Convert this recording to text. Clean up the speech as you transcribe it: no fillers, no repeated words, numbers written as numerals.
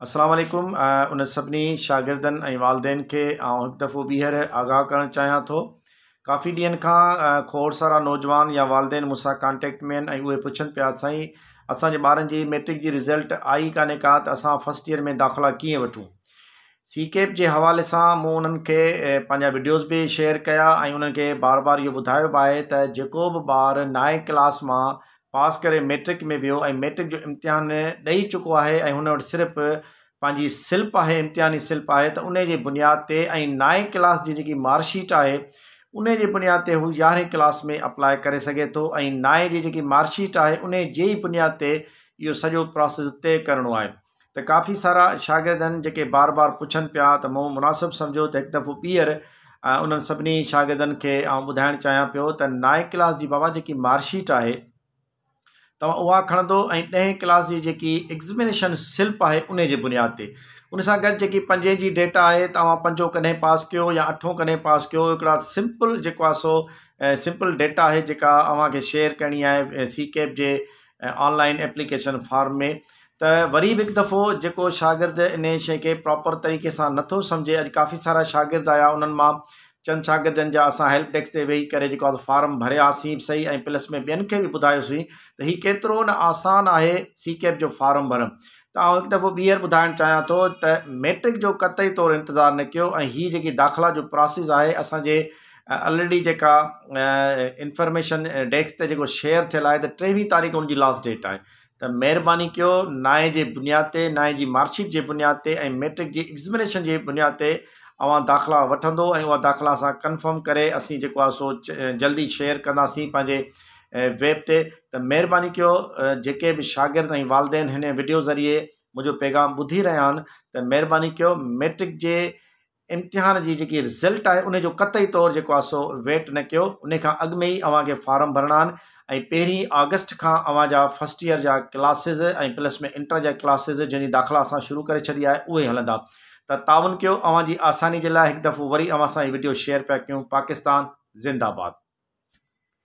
السلام عليڪم ان سڀني شاگردن ۽ والدين کي آئون هڪ دفعو ٻيهر آگاهه ڪرڻ چاهيان ٿو. ڪافي ڏينهن کان کوڙ سارا نوجوان يا والدين مون سان ڪانٽيڪٽ ۾ آهن ۽ اهي پڇن پيا سائين اسان جي ٻارن جي ميٽرڪ جي رزلٽ آئي ڪانهي ڪا ته اسان فرسٽ ايئر ۾ داخلا ڪيئن وٺون. سي ڪيپ جي حوالي سان مون انهن کي پنهنجا وڊيوز به شيئر ڪيا ۽ انهن کي بار بار اهو ٻڌايو به آهي ته جيڪو به ٻار نائين ڪلاس مان پاس ڪري ميٽرڪ ۾ ويو ۽ ميٽرڪ جو امتحان ڏئي چڪو آهي ۽ هن وٽ صرف پنهنجي سلپ آهي امتحاني سلپ آهي ته انهي جي بنياد تي ۽ نائين ڪلاس جي جيڪي مارڪ شيٽ آهي انهي جي بنياد تي هو يارهين ڪلاس ۾ اپلاء ڪري سگهي ٿو ۽ نائين جي جيڪي مارڪ شيٽ آهي انهي جي ئي بنياد تي اهو سڄو پراسيس طئي ڪرڻو آهي ته ڪافي سارا شاگرد آهن جيڪي بار بار پڇن پيا ته مون مناسب سمجهيو ته هڪ دفعو ٻيهر انهن سڀني شاگردن کي آئون ٻڌائڻ چاهيان پيو ته نائين ڪلاس جي بابا جيڪي مارڪ شيٽ آهي توهان اها کڻندو ۽ ڏهين ڪلاس جي جيڪي ايگزمينيشن سلپ آهي ان جي بنياد تي ان سان گڏ جيڪي پنجين جي ڊيٽا آهي توهان پنجون ڪڏهن پاس ڪيو يا اٺون ڪڏهن پاس ڪيو هڪڙا سمپل جيڪو آهي سو سمپل ڊيٽا آهي جيڪا اوهان کي شيئر ڪرڻي آهي سي ڪيپ جي آن لائن ايپليڪيشن فارم ۾ ته وري به هڪ دفعو جيڪو شاگرد انهي شيء کي پراپر طريقي سان نٿو سمجهي اڄ ڪافي سارا شاگرد آيا انهن مان چند شاگردن جا اسان هيلپ ڊيسڪ تي ويهي ڪري جيڪو آهي فارم ڀرياسين به صحيح ۽ پلس ۾ ٻين کي به ٻڌايوسين ته هي ڪيترو نه آسان آهي سي ڪيپ جو فارم ڀرڻ ته آئون هڪ دفعو ٻيهر ٻڌائڻ چاهيان ٿو ته ميٽرڪ جو قطعي طور انتظار نه ڪيو ۽ هي جيڪي داخلا جو پراسيس آهي اسان جي الريڊي جيڪا انفارميشن ڊيسڪ تي جيڪو شيئر ٿيل آهي ته ٽيويهه تاريخ ان جي لاسٽ ڊيٽ آهي ته مهرباني ڪيو نائين جي بنياد تي نائين جي مارڪ شيٽ جي بنياد تي ۽ ميٽرڪ جي ايگزمينيشن جي بنياد تي اوهان داخلا وٺندو ۽ اها داخلا اسان ڪنفرم ڪري اسين جيڪو آهي سو جلدي شيئر ڪنداسين پنهنجي ويب تي ته مهرباني ڪيو جيڪي به شاگرد ۽ والدين هن وڊيو ذريعي منهنجو پيغام ٻڌي رهيا آهن ته مهرباني ڪيو ميٽرڪ جي امتحان جي جيڪي رزلٽ آهي ان جو قطعي طور جيڪو آهي سو ويٽ نه ڪيو ان کان اڳ ۾ ئي اوهان کي فارم ڀرڻا آهن ۽ پهرين آگسٽ کان اوهان جا فرسٽ ايئر جا ڪلاسز ۽ پلس ۾ انٽر جا ڪلاسز جنهن جي داخلا اسان شروع ڪري ڇڏي آهي اهي هلندا ته تعاون ڪيو اوهان جي آساني جي لاء هڪ دفعو وري اوهان سان هي وڊيو شيئر پيا ڪيون پاڪستان زنده باد.